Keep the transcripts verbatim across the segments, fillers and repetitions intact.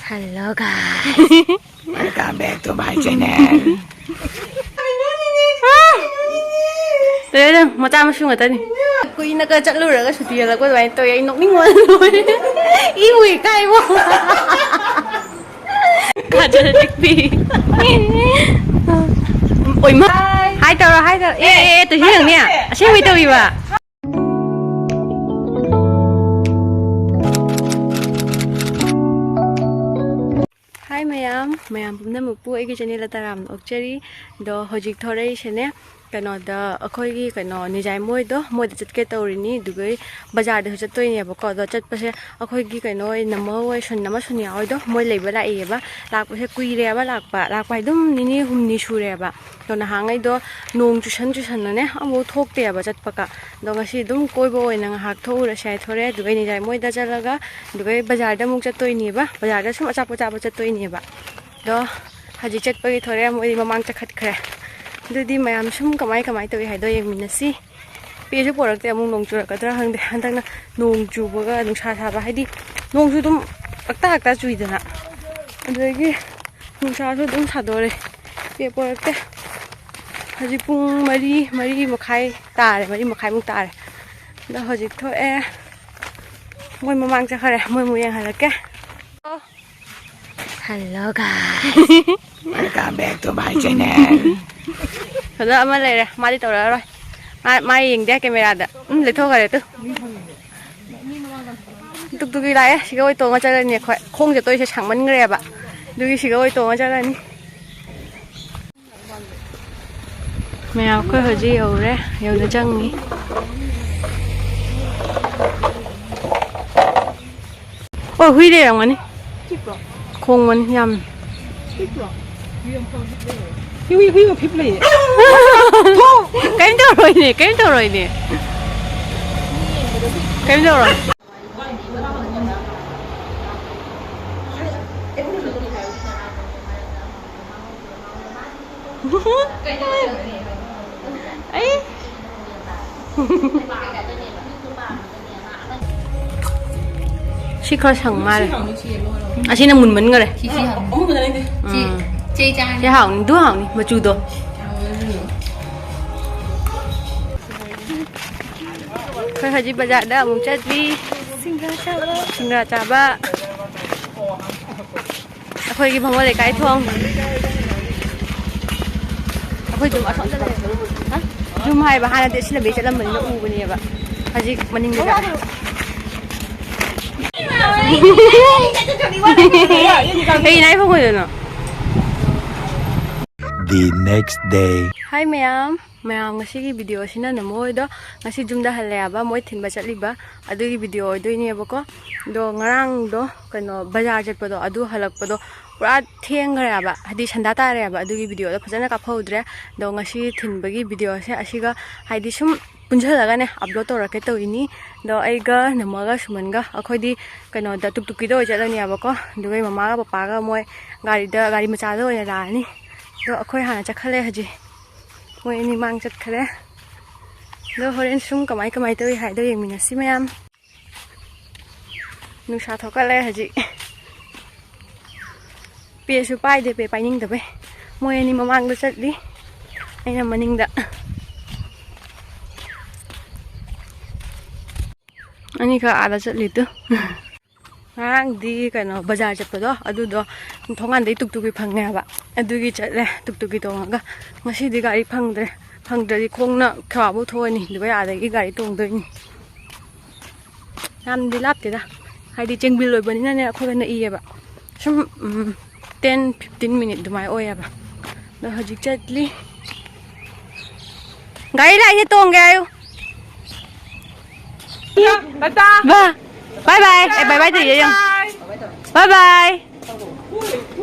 Hello guys. Welcome back to my channel. ꯇꯣꯏꯔꯦ, ꯃꯆꯥ ꯃꯁꯨ ꯉꯥꯛꯇꯅꯤ꯫ ꯀꯨꯏꯅꯒ ꯆꯠꯂꯨꯔꯒ ꯁꯨꯇꯤ ꯍꯜꯂꯛꯄ ꯑꯗꯨꯃꯥꯏꯅ ꯇꯧꯋꯤ꯫ ꯑꯩ ꯅꯣꯛꯅꯤꯡꯕꯅ ꯂꯣꯏꯔꯦ꯫ ꯏꯕꯨ ꯏꯀꯥꯏꯕꯣ꯫ ꯀꯥꯖꯜ ꯄꯤꯛꯄꯤ꯫ ꯑꯣꯏꯃꯥ꯫ ꯍꯥꯏ ꯇꯧꯔꯣ, ꯍꯥꯏ ꯇꯧꯔꯣ꯫ ꯑꯦ, ꯑꯦ, ꯑꯦ, ꯇꯧꯁꯤ ꯌꯦꯡꯅꯤ꯫ ꯑꯁꯦꯡꯕꯩ ꯇꯧꯔꯤꯕ꯫ ꯍꯥꯏ ꯃꯌꯥꯝ, ꯃꯌꯥꯝ ꯄꯨꯝꯅꯃꯛꯄꯨ ꯑꯩꯒꯤ ꯆꯦꯅꯦꯜꯗ ꯇꯔꯥꯝꯅ ꯑꯣꯛꯆꯔꯤ꯫ ꯑꯗꯣ ꯍꯧꯖꯤꯛ ꯊꯣꯔꯛꯏꯁꯤꯅꯦ ꯀꯩꯅꯣꯗ, ꯑꯩꯈꯣꯏꯒꯤ ꯀꯩꯅꯣ ꯅꯤꯖꯥꯏ ꯃꯣꯏꯗꯣ, ꯃꯣꯏꯗ ꯆꯠꯀꯦ ꯇꯧꯔꯤꯅꯤ꯫ ꯑꯗꯨꯒ ꯕꯖꯥꯔꯗꯁꯨ ꯆꯠꯇꯣꯏꯅꯦꯕꯀꯣ꯫ ꯑꯗꯣ ꯆꯠꯄꯁꯦ ꯑꯩꯈꯣꯏꯒꯤ ꯀꯩꯅꯣ ꯍꯣꯏ, ꯅꯝꯃ ꯍꯣꯏ, ꯁꯨꯟ ꯑꯃ ꯁꯨꯅꯤꯌꯥ ꯍꯣꯏꯗꯣ, ꯃꯣꯏ ꯂꯩꯕ ꯂꯥꯛꯏꯌꯦꯕ꯫ ꯂꯥꯛꯄꯁꯦ ꯀꯨꯏꯔꯦꯕ ꯂꯥꯛꯄ, ꯂꯥꯛꯄ ꯍꯥꯏ ꯑꯗꯨꯝ ꯅꯤꯅꯤ ꯍꯨꯝꯅꯤ ꯁꯨꯔꯦꯕ꯫ ꯑꯗꯣ ꯅꯍꯥꯟꯉꯩꯗꯣ ꯅꯣꯡ ꯆꯨꯁꯟ ꯆꯨꯁꯟꯅꯅꯦ ꯑꯃꯨꯛ ꯊꯣꯛꯇꯦꯕ ꯆꯠꯄꯒ꯫ ꯑꯗꯣ ꯉꯁꯤ ꯑꯗꯨꯝ ꯀꯣꯏꯕ ꯑꯣꯏꯅ ꯉꯥꯏꯍꯥꯛ ꯊꯣꯛꯎꯔꯁꯦ ꯍꯥꯏ ꯊꯣꯔꯛꯑꯦ꯫ ꯑꯗꯨꯒ ꯅꯤꯖꯥꯏ ꯃꯣꯏꯗ ꯆꯠꯂꯒ, ꯑꯗꯨꯒ ꯕꯖꯥꯔꯗ ꯑꯃꯨꯛ ꯆꯠꯇꯣꯏꯅꯦꯕ꯫ ꯕꯖꯥꯔꯗ ꯁꯨꯝ ꯑꯆꯥꯄꯣꯠ ꯆꯥꯕ ꯆꯠꯇꯣꯏꯅꯦꯕ꯫ ꯑꯗꯣ ꯍꯧꯖꯤꯛ ꯆꯠꯄꯒꯤ ꯊꯣꯔꯛꯑꯦ, ꯃꯣꯏꯗꯤ ꯃꯃꯥꯡ ꯆꯠꯈꯠꯈ꯭ꯔꯦ꯫ ꯑꯗꯨꯗꯤ ꯃꯌꯥꯝ ꯁꯨꯝ ꯀꯃꯥꯏ ꯀꯃꯥꯏ ꯇꯧꯏ ꯍꯥꯏꯗꯣ ꯌꯦꯡꯃꯤꯟꯅꯁꯤ꯫ ꯄꯦꯁꯨ ꯄꯣꯔꯛꯇꯦ, ꯑꯃꯨꯛ ꯅꯣꯡ ꯆꯨꯔꯛꯀꯗ꯭ꯔꯥ ꯈꯪꯗꯦ꯫ ꯍꯟꯗꯛꯅ ꯅꯣꯡ ꯆꯨꯕꯒ ꯅꯨꯡꯁꯥ ꯁꯥꯕ, ꯍꯥꯏꯗꯤ ꯅꯣꯡꯁꯨ ꯑꯗꯨꯝ ꯍꯞꯇꯥ ꯍꯞꯇꯥ ꯆꯨꯏꯗꯅ, ꯑꯗꯨꯗꯒꯤ ꯅꯨꯡꯁꯥꯁꯨ ꯑꯗꯨꯝ ꯁꯥꯗꯣꯔꯦ꯫ ꯄꯦ ꯄꯣꯔꯛꯇꯦ꯫ ꯍꯧꯖꯤꯛ ꯄꯨꯡ ꯃꯔꯤ, ꯃꯔꯤ ꯃꯈꯥꯏ ꯇꯥꯔꯦ, ꯃꯔꯤ ꯃꯈꯥꯏꯃꯨꯛ ꯇꯥꯔꯦ꯫ ꯑꯗꯣ ꯍꯧꯖꯤꯛ ꯊꯣꯛꯑꯦ꯫ ꯃꯣꯏ ꯃꯃꯥꯡ ꯆꯠꯈꯔꯦ, ꯃꯣꯏ ꯑꯃꯨꯛ ꯌꯦꯡꯍꯜꯂꯛꯀꯦ꯫ Hello guys. Welcome back to my channel. ꯑꯗꯣ ꯑꯃ ꯂꯩꯔꯦ, ꯃꯥꯗꯤ ꯇꯧꯔꯛꯑꯔꯣꯏ꯫ ꯃꯥ, ꯃꯥ ꯌꯦꯡꯗꯦ ꯀꯦꯃꯦꯔꯥꯗ꯫ ꯎꯝ, ꯂꯩꯊꯣꯛꯈ꯭ꯔꯦ ꯇꯨ꯫ ꯇꯨꯛ ꯇꯨꯛꯇꯤ ꯂꯥꯛꯑꯦ, ꯁꯤꯒ ꯑꯣꯏ ꯇꯣꯡꯉ ꯆꯠꯂꯅꯤ ꯑꯩꯈꯣꯏ꯫ ꯈꯣꯡ ꯆꯠꯇꯣꯏꯁꯦ ꯁꯥꯡꯃꯟꯈ꯭ꯔꯦꯕ꯫ ꯑꯗꯨꯒꯤ ꯁꯤꯒ ꯑꯣꯏ ꯇꯣꯡꯉ ꯆꯠꯂꯅꯤ꯫ ꯃꯌꯥꯝ ꯑꯩꯈꯣꯏ ꯍꯧꯖꯤꯛ ꯌꯧꯔꯦ, ꯌꯧꯅ ꯆꯪꯉꯤ꯫ ꯑꯣ, ꯍꯨꯏ ꯂꯩꯔꯝꯒꯅꯤ꯫ ꯈꯣꯡꯕꯅꯤ ꯌꯥꯝ꯫ ꯍꯨꯏ, ꯍꯨꯏ ꯃꯐꯤꯞ ꯂꯩꯌꯦ꯫ ꯀꯩꯝ ꯇꯧꯔꯣꯏꯅꯦ, ꯀꯩꯝ ꯇꯧꯔꯣꯏꯅꯦ꯫ ꯀꯩꯝ ꯇꯧꯔꯣꯏ꯫ ꯑꯩ꯫ ꯁꯤ ꯈꯔ ꯁꯪ ꯃꯥꯜꯂꯦ꯫ ꯁꯤ ꯍꯥꯎꯅꯤ, ꯁꯤ ꯌꯦꯜꯂꯣ ꯑꯣꯏꯔꯣ꯫ ꯑꯁꯤꯅ ꯃꯨꯟꯃꯟꯈꯔꯦ꯫ ꯁꯤ, ꯁꯤ ꯍꯥꯎꯅꯤ꯫ ꯑꯃꯨꯟꯕꯗ ꯂꯩꯇꯦ꯫ ꯁꯤ, ꯎꯝ꯫ ꯆꯦ ꯆꯥꯅꯤ꯫ ꯁꯤ ꯍꯥꯎꯅꯤ, ꯑꯗꯨ ꯍꯥꯎꯅꯤ, ꯃꯆꯨꯗꯣ꯫ ꯍꯥꯎꯅꯤ, ꯑꯗꯨ ꯍꯥꯎꯅꯤ꯫ ꯑꯩꯈꯣꯏ ꯍꯧꯖꯤꯛ ꯕꯖꯥꯔꯗ ꯑꯃꯨꯛ ꯆꯠꯂꯤ꯫ ꯁꯤꯡꯒ꯭ꯔꯥ ꯆꯥꯕ꯫ ꯁꯤꯡꯒ꯭ꯔꯥ ꯆꯥꯕ꯫ ꯑꯩꯈꯣꯏꯒꯤ ꯚꯥꯃꯣꯟ ꯂꯩꯀꯥꯏ ꯊꯣꯡ꯫ ꯑꯩꯈꯣꯏ ꯌꯨꯝ ꯑꯁꯣꯝꯗ ꯂꯩꯌꯦꯕ꯫ ꯍꯥ? ꯌꯨꯝ ꯍꯥꯏꯕ ꯍꯥꯟꯅꯗꯤ ꯑꯁꯤ ꯂꯝꯕꯤ ꯆꯠꯂꯝꯕꯅꯤꯅ ꯎꯕꯅꯦꯕ꯫ ꯍꯧꯖꯤꯛ ꯃꯅꯤꯡꯗ ꯆꯠꯂꯦ꯫ ꯀꯩ ꯅꯥꯏ ꯐꯪꯉꯣꯏꯗꯣꯏꯅꯣ? The next day. ꯍꯥꯏ ꯃꯌꯥꯝ, ꯃꯌꯥꯝ ꯉꯁꯤꯒꯤ ꯚꯤꯗꯤꯑꯣꯁꯤꯅ ꯅꯃꯣ ꯍꯣꯏꯗꯣ ꯉꯁꯤ ꯌꯨꯝꯗ ꯍꯜꯂꯦ ꯍꯥꯏꯕ, ꯃꯣꯏ ꯊꯤꯟꯕ ꯆꯠꯂꯤꯕ ꯑꯗꯨꯒꯤ ꯚꯤꯗꯤꯑꯣ ꯑꯣꯏꯗꯣꯏꯅꯦꯕꯀꯣ꯫ ꯑꯗꯣ ꯉꯔꯥꯡꯗꯣ ꯀꯩꯅꯣ ꯕꯖꯥꯔ ꯆꯠꯄꯗꯣ ꯑꯗꯨ ꯍꯜꯂꯛꯄꯗꯣ ꯄꯨꯔꯥ ꯊꯦꯡꯈ꯭ꯔꯦ ꯍꯥꯏꯕ, ꯍꯥꯏꯗꯤ ꯁꯟꯗꯥ ꯇꯥꯔꯦ ꯍꯥꯏꯕ, ꯑꯗꯨꯒꯤ ꯚꯤꯗꯤꯑꯣꯗꯣ ꯐꯖꯅ ꯀꯥꯞꯍꯧꯗ꯭ꯔꯦ꯫ ꯑꯗꯣ ꯉꯁꯤ ꯊꯤꯟꯕꯒꯤ ꯚꯤꯗꯤꯑꯣꯁꯦ ꯑꯁꯤꯒ ꯍꯥꯏꯗꯤ ꯁꯨꯝ ꯄꯨꯟꯁꯤꯜꯂꯒꯅꯦ ꯑꯞꯂꯣꯗ ꯇꯧꯔꯛꯀꯦ ꯇꯧꯔꯤꯅꯤ꯫ ꯑꯗꯣ ꯑꯩꯒ ꯅꯃꯣꯒ ꯁꯨꯃꯟꯒ ꯑꯩꯈꯣꯏꯗꯤ ꯀꯩꯅꯣꯗ ꯇꯨꯛ ꯇꯨꯛꯀꯤꯗ ꯑꯣꯏ ꯆꯠꯂꯅꯤ ꯍꯥꯏꯕꯀꯣ꯫ ꯑꯗꯨꯒ ꯃꯃꯥꯒ ꯄꯄꯥꯒ ꯃꯣꯏ ꯒꯥꯔꯤꯗ, ꯒꯥꯔꯤ ꯃꯆꯥꯗ ꯑꯣꯏꯅ ꯂꯥꯛꯑꯅꯤ꯫ ꯑꯗꯣ ꯑꯩꯈꯣꯏ ꯍꯥꯟꯅ ꯆꯠꯈ꯭ꯔꯦ ꯍꯧꯖꯤꯛ꯫ ꯃꯣꯏ ꯑꯅꯤ ꯃꯥꯡ ꯆꯠꯈ꯭ꯔꯦ꯫ ꯑꯗꯣ ꯍꯣꯔꯦꯟ ꯁꯨꯝ ꯀꯃꯥꯏ ꯀꯃꯥꯏ ꯇꯧꯏ ꯍꯥꯏꯗꯣ ꯌꯦꯡꯃꯤꯟꯅꯁꯤ ꯃꯌꯥꯝ꯫ ꯅꯨꯡꯁꯥ ꯊꯣꯛꯀꯠꯂꯦ ꯍꯧꯖꯤꯛ꯫ ꯄꯦꯁꯨ ꯄꯥꯏꯗꯦ, ꯄꯦ ꯄꯥꯏꯅꯤꯡꯗꯕꯩ꯫ ꯃꯣꯏ ꯑꯅꯤ ꯃꯃꯥꯡꯗ ꯆꯠꯂꯤ, ꯑꯩꯅ ꯃꯅꯤꯡꯗ꯫ ꯑꯅꯤꯈꯛ ꯑꯥꯗ ꯆꯠꯂꯤꯗꯨ꯫ ꯉꯔꯥꯡꯗꯤ ꯀꯩꯅꯣ ꯕꯖꯥꯔ ꯆꯠꯄꯗꯣ ꯑꯗꯨꯗꯣ ꯊꯣꯡꯒꯥꯟꯗꯩ ꯇꯨꯛ ꯇꯨꯛꯀꯤ ꯐꯪꯉꯦ ꯍꯥꯏꯕ, ꯑꯗꯨꯒꯤ ꯆꯠꯂꯦ ꯇꯨꯛ ꯇꯨꯛꯀꯤ ꯇꯣꯡꯉꯒ꯫ ꯉꯁꯤꯗꯤ ꯒꯥꯔꯤ ꯐꯪꯗ꯭ꯔꯦ, ꯐꯪꯗ꯭ꯔꯗꯤ ꯈꯣꯡꯅ ꯈꯦꯋꯥꯕꯨ ꯊꯣꯛꯑꯅꯤ, ꯑꯗꯨꯒ ꯑꯥꯗꯒꯤ ꯒꯥꯔꯤ ꯇꯣꯡꯗꯣꯏꯅꯤ꯫ ꯌꯥꯝꯗꯤ ꯂꯥꯞꯇꯦꯗ, ꯍꯥꯏꯗꯤ ꯆꯦꯡꯕꯤꯜ ꯑꯣꯏꯕꯅꯤꯅꯅꯦ ꯑꯩꯈꯣꯏꯒ ꯅꯛꯏꯌꯦꯕ꯫ ꯁꯨꯝ ꯎꯝ, ꯇꯦꯟ ꯐꯤꯐꯇꯤꯟ ꯃꯤꯅꯤꯠ ꯑꯗꯨꯃꯥꯏꯅ ꯑꯣꯏꯌꯦꯕ꯫ ꯑꯗꯣ ꯍꯧꯖꯤꯛ ꯆꯠꯂꯤ꯫ ꯒꯥꯔꯤ ꯂꯥꯛꯏꯅꯦ, ꯇꯣꯡꯒꯦ ꯍꯥꯏꯌꯨ꯫ ꯇꯥꯇꯥ꯫ ꯕꯥ, ꯕꯥꯏ ꯕꯥꯏ꯫ ꯑꯦ, ꯕꯥꯏ ꯕꯥꯏ ꯇꯧꯔꯤꯁꯦ ꯌꯦꯡꯉꯨ꯫ ꯕꯥꯏ ꯕꯥꯏ꯫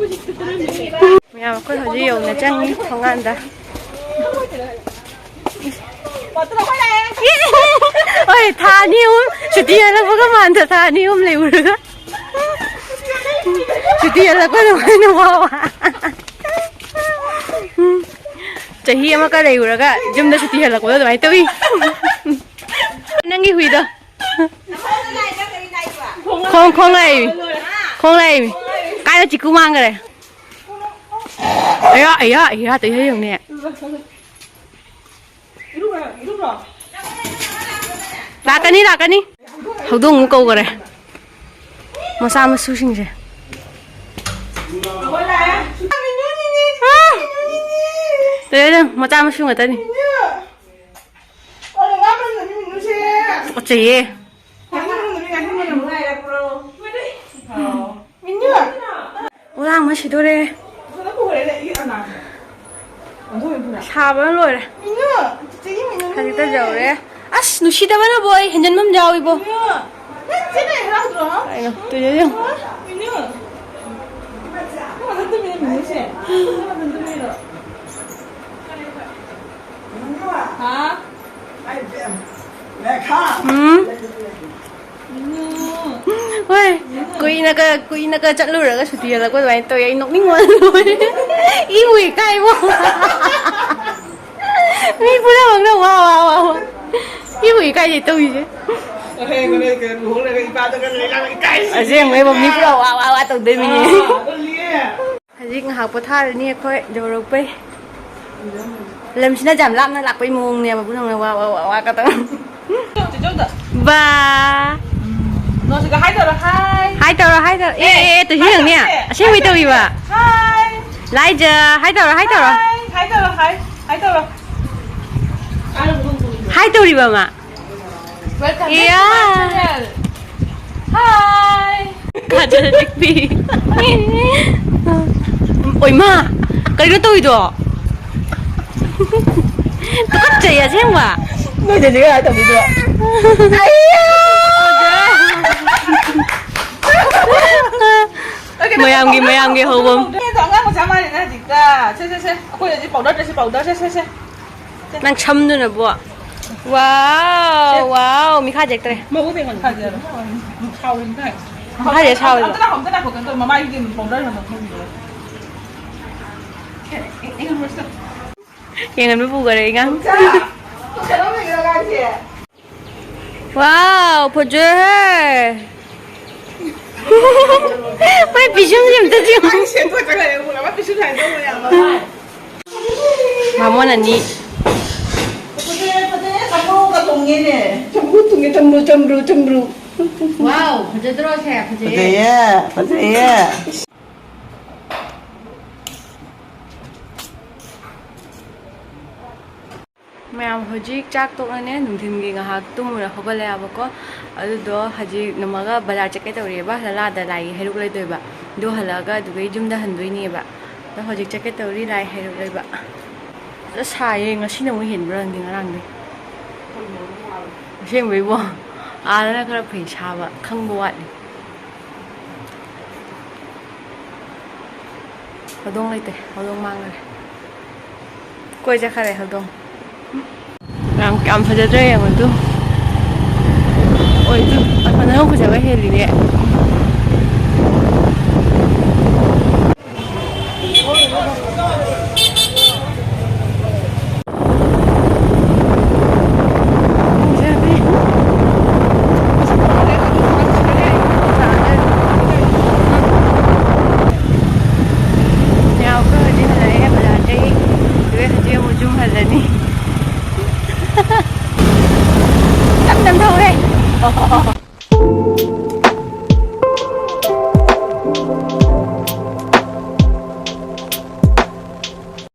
ꯃꯌꯥꯝ ꯑꯩꯈꯣꯏ ꯍꯧꯖꯤꯛ ꯌꯧꯅ ꯆꯪꯉꯤ ꯊꯣꯡꯒꯥꯟꯗ꯫ ꯍꯣꯏ, ꯊꯥ ꯑꯅꯤ ꯑꯍꯨꯝ ꯁꯨꯇꯤ ꯍꯜꯂꯛꯄꯒ ꯃꯥꯟꯗ ꯊꯥ ꯑꯅꯤ ꯑꯍꯨꯝ ꯂꯩꯔꯨꯔꯒ꯫ ꯁꯨꯇꯤ ꯍꯜꯂꯛꯄ ꯑꯗꯨꯃꯥꯏꯅ ꯋꯥ ꯋꯥ꯫ ꯎꯝ꯫ ꯆꯍꯤ ꯑꯃꯀ ꯂꯩꯔꯨꯔꯒ ꯌꯨꯝꯗ ꯁꯨꯇꯤ ꯍꯜꯂꯛꯄꯗꯣ ꯑꯗꯨꯃꯥꯏꯅ ꯇꯧꯏ꯫ ꯅꯪꯒꯤ ꯍꯨꯏꯗꯣ꯫ ꯈꯣꯡ, ꯈꯣꯡ ꯂꯩ꯫ ꯈꯣꯡ ꯂꯩ꯫ ꯀꯥꯏꯗ ꯆꯤꯛꯀꯨ ꯃꯥꯡꯈ꯭ꯔꯦ? ꯑꯌꯥ, ꯑꯌꯥ, ꯑꯌꯥ, ꯇꯧꯏ ꯌꯦꯡꯉꯨꯅꯦ꯫ ꯂꯥꯛꯀꯅꯤ, ꯂꯥꯛꯀꯅꯤ꯫ ꯍꯧꯗꯣꯡ ꯑꯃꯨꯛ ꯀꯧꯈꯔꯦ꯫ ꯃꯆꯥ ꯃꯁꯨꯁꯤꯡꯁꯦ꯫ ꯇꯧꯏ ꯌꯦꯡꯉꯨ, ꯃꯆꯥ ꯃꯁꯨ ꯉꯥꯛꯇꯅꯤ꯫ ꯇꯨꯀꯠꯆꯩꯌꯦ꯫ ꯑꯣꯂꯥꯡ ꯑꯃ ꯁꯤꯗꯣꯔꯦ꯫ ꯁꯥꯕꯅ ꯂꯣꯏꯔꯦ꯫ ꯍꯧꯖꯤꯛꯇ ꯌꯧꯔꯦ꯫ ꯑꯁ, ꯅꯨꯡꯁꯤꯗꯕꯅꯕꯨ ꯑꯩ ꯍꯦꯟꯖꯟꯕ ꯑꯃ ꯌꯥꯎꯏꯕꯣ꯫ ꯀꯩꯅꯣ? ꯇꯨ ꯌꯦꯡꯉꯨ꯫ ꯎꯝ꯫ ꯍꯣꯏ, ꯀꯨꯏꯅꯒ, ꯀꯨꯏꯅꯒ ꯆꯠꯂꯨꯔꯒ ꯁꯨꯇꯤ ꯍꯜꯂꯛꯄ ꯑꯗꯨꯃꯥꯏꯅ ꯇꯧꯋꯤ꯫ ꯑꯩ ꯅꯣꯛꯅꯤꯡꯕꯅ ꯂꯣꯏꯔꯦ꯫ ꯏꯕꯨ ꯏꯀꯥꯏꯕꯣ꯫ ꯃꯤ ꯄꯨꯝꯅꯃꯛꯅ ꯋꯥ, ꯋꯥ, ꯋꯥ, ꯋꯥ꯫ ꯏꯕꯨ ꯏꯀꯥꯏꯖꯩ ꯇꯧꯔꯤꯁꯦ꯫ ꯑꯁꯦꯡꯕꯩꯕꯨ ꯃꯤ ꯄꯨꯔꯥ ꯋꯥ, ꯋꯥ, ꯋꯥ ꯇꯧꯗꯣꯏ ꯃꯤꯅꯦ꯫ ꯍꯧꯖꯤꯛ ꯉꯥꯏꯍꯥꯛ ꯄꯣꯊꯥꯔꯅꯤ ꯑꯩꯈꯣꯏ ꯌꯧꯔꯛꯄꯩ꯫ ꯂꯝꯁꯤꯅ ꯌꯥꯝ ꯂꯥꯞꯅ ꯂꯥꯛꯄꯩ ꯃꯑꯣꯡꯅꯦꯕ, ꯄꯨꯝꯅꯃꯛꯅ ꯋꯥ, ꯋꯥ, ꯋꯥ, ꯋꯥ ꯀ ꯇꯧꯔ꯫ ꯕꯥ꯫ ꯅꯣꯁꯤꯒ ꯍꯥꯏ ꯇꯧꯔꯣ, ꯍꯥꯏ꯫ ꯍꯥꯏ ꯇꯧꯔꯣ, ꯍꯥꯏ ꯇꯧꯔꯣ꯫ ꯑꯦ, ꯑꯦ, ꯑꯦ, ꯇꯧꯏꯁꯤ ꯌꯦꯡꯉꯨꯅꯦ꯫ ꯑꯁꯦꯡꯕꯩ ꯇꯧꯏꯕ꯫ ꯍꯥꯏ꯫ ꯂꯥꯏꯖ, ꯍꯥꯏ ꯇꯧꯔꯣ, ꯍꯥꯏ ꯇꯧꯔꯣ꯫ ꯍꯥꯏ, ꯍꯥꯏ ꯇꯧꯔꯣ, ꯍꯥꯏ, ꯍꯥꯏ ꯇꯧꯔꯣ꯫ ꯍꯥꯏ ꯇꯧꯔꯤꯕ ꯑꯃ꯫ Welcome back to my channel. Hi. Kajal ꯄꯤꯛꯄꯤ꯫ ꯑꯣꯏꯃꯥ, ꯀꯔꯤꯅꯣ ꯇꯧꯔꯤꯗꯣ? ꯇꯨꯀꯠꯆꯩ ꯑꯁꯦꯡꯕ꯫ ꯅꯣꯏ ꯆꯦꯆꯦꯒ ꯇꯧꯕꯤꯗꯣ꯫ ꯃꯌꯥꯝꯒꯤ, ꯃꯌꯥꯝꯒꯤ ꯍꯧꯕꯝ꯫ ꯑꯉꯥꯡ ꯃꯆꯥ ꯃꯥꯜꯂꯦꯅꯦ ꯍꯧꯖꯤꯛꯇ꯫ ꯁꯦ, ꯁꯦ, ꯁꯦ꯫ ꯑꯩꯈꯣꯏꯗꯗꯤ powder ꯇꯩꯁꯦ, powder꯫ ꯁꯦ, ꯁꯦ, ꯁꯦ꯫ ꯅꯪ ꯁꯝꯗꯨꯅꯕꯣ꯫ ꯋꯥꯎ, ꯋꯥꯎ, ꯃꯤꯈꯥ ꯌꯦꯛꯇ꯭ꯔꯦ꯫ ꯃꯕꯨꯛ ꯌꯦꯡꯍꯟ ꯐꯖꯔꯦ꯫ ꯁꯥꯎꯔꯤꯅꯤ ꯀꯥꯏ꯫ ꯃꯈꯥꯁꯦ ꯁꯥꯎꯔꯤꯕ꯫ ꯑꯝꯇ ꯂꯥꯛꯈꯣ, ꯑꯝꯇ ꯂꯥꯛꯈꯣ, ꯀꯩꯅꯣ ꯇꯧ, ꯃꯃꯥꯏꯒꯤ ꯄꯥꯎꯗꯔ ꯍꯥꯟꯅ ꯊꯝꯕꯤꯔꯣ꯫ ꯑꯦ, ꯑꯦ, ꯑꯦ, ꯌꯦꯡꯍꯟꯕ ꯄꯨꯈꯔꯦ ꯏꯉꯥꯡ꯫ ꯏꯆꯥ, ꯀꯩꯅꯣꯝ ꯂꯩꯒꯦꯔꯣ ꯑꯉꯥꯡꯁꯦ? ꯋꯥꯎ, ꯐꯖꯩꯍꯦ꯫ ꯃꯥꯏ ꯄꯤꯁꯨꯝꯁꯦ ꯑꯝꯇ ꯌꯦꯡꯉꯨ꯫ ꯃꯥꯏ ꯁꯦꯝꯗꯣꯛꯇ꯭ꯔꯒ ꯂꯩꯔꯦ, ꯎꯔꯕ? ꯄꯤꯁꯨꯝ ꯁꯥꯏꯗ ꯇꯧꯕ ꯌꯥꯕ꯫ ꯕꯥꯃꯣꯟ ꯑꯅꯤ꯫ ꯐꯖꯩꯌꯦ, ꯐꯖꯩꯌꯦ, ꯆꯥꯝꯃꯔꯨꯒ ꯇꯣꯡꯉꯦꯅꯦ꯫ ꯆꯝꯕ꯭ꯔꯨ ꯇꯣꯡꯉꯦ, ꯆꯝꯕ꯭ꯔꯨ, ꯆꯝꯕ꯭ꯔꯨ, ꯆꯝꯕ꯭ꯔꯨ꯫ ꯋꯥꯎ, ꯐꯖꯗ꯭ꯔꯣ ꯁꯦ? ꯐꯖꯩꯌꯦ꯫ ꯐꯖꯩꯌꯦ, ꯐꯖꯩꯌꯦ꯫ ꯃꯌꯥꯝ ꯍꯧꯖꯤꯛ ꯆꯥꯛ ꯇꯣꯛꯂꯅꯦ, ꯅꯨꯡꯊꯤꯟꯒꯤ ꯉꯥꯏꯍꯥꯛ ꯇꯨꯝꯃꯨꯔ ꯍꯧꯒꯠꯂꯛꯑꯦꯕꯀꯣ꯫ ꯑꯗꯨꯗꯣ ꯍꯧꯖꯤꯛ ꯅꯝꯃꯒ ꯕꯖꯥꯔ ꯆꯠꯀꯦ ꯇꯧꯔꯤꯑꯕ, ꯂꯂꯥꯗ ꯂꯥꯏꯒꯤ ꯍꯩꯔꯨꯛ ꯂꯩꯗꯣꯏꯕ꯫ ꯑꯗꯨ ꯍꯜꯂꯛꯑꯒ ꯑꯗꯨꯗꯩ ꯌꯨꯝꯗ ꯍꯟꯗꯣꯏꯅꯦꯕ꯫ ꯑꯗꯣ ꯍꯧꯖꯤꯛ ꯆꯠꯀꯦ ꯇꯧꯔꯤ ꯂꯥꯏ ꯍꯩꯔꯨꯛ ꯂꯩꯕ꯫ ꯑꯁ, ꯁꯥꯏꯌꯦ, ꯉꯁꯤꯅ ꯑꯃꯨꯛ ꯍꯦꯟꯕ꯭ꯔꯥ ꯈꯪꯗꯦ ꯉꯔꯥꯡꯗꯩ꯫ ꯑꯁꯦꯡꯕꯩꯕꯣ, ꯑꯥꯗꯅ ꯈꯔ ꯐꯩ, ꯁꯥꯕ ꯈꯪꯕ ꯋꯥꯠꯂꯤ꯫ ꯍꯧꯗꯣꯡ ꯂꯩꯇꯦ, ꯍꯧꯗꯣꯡ ꯃꯥꯡꯈ꯭ꯔꯦ꯫ ꯀꯣꯏ ꯆꯠꯈꯔꯦ ꯍꯧꯗꯣꯡ꯫ ꯌꯥꯝ, ꯌꯥꯝ ꯐꯖꯗ꯭ꯔꯥ ꯌꯦꯡꯉꯨ ꯇꯨ꯫ ꯑꯣꯏ ꯇꯨ, ꯑꯁꯣꯝꯗꯅ ꯑꯃꯨꯛ ꯐꯖꯕ ꯍꯦꯜꯂꯤꯅꯦ꯫ ꯌꯥꯎꯈ꯭ꯔ ꯍꯧꯖꯤꯛ ꯍꯜꯂꯛꯑꯦ ꯕꯖꯥꯔꯗꯒꯤ꯫ ꯑꯗꯨꯒ ꯍꯧꯖꯤꯛ ꯑꯃꯨꯛ ꯌꯨꯝ ꯍꯜꯂꯅꯤ꯫ ꯇꯞ ꯇꯞ ꯊꯧꯔꯦ꯫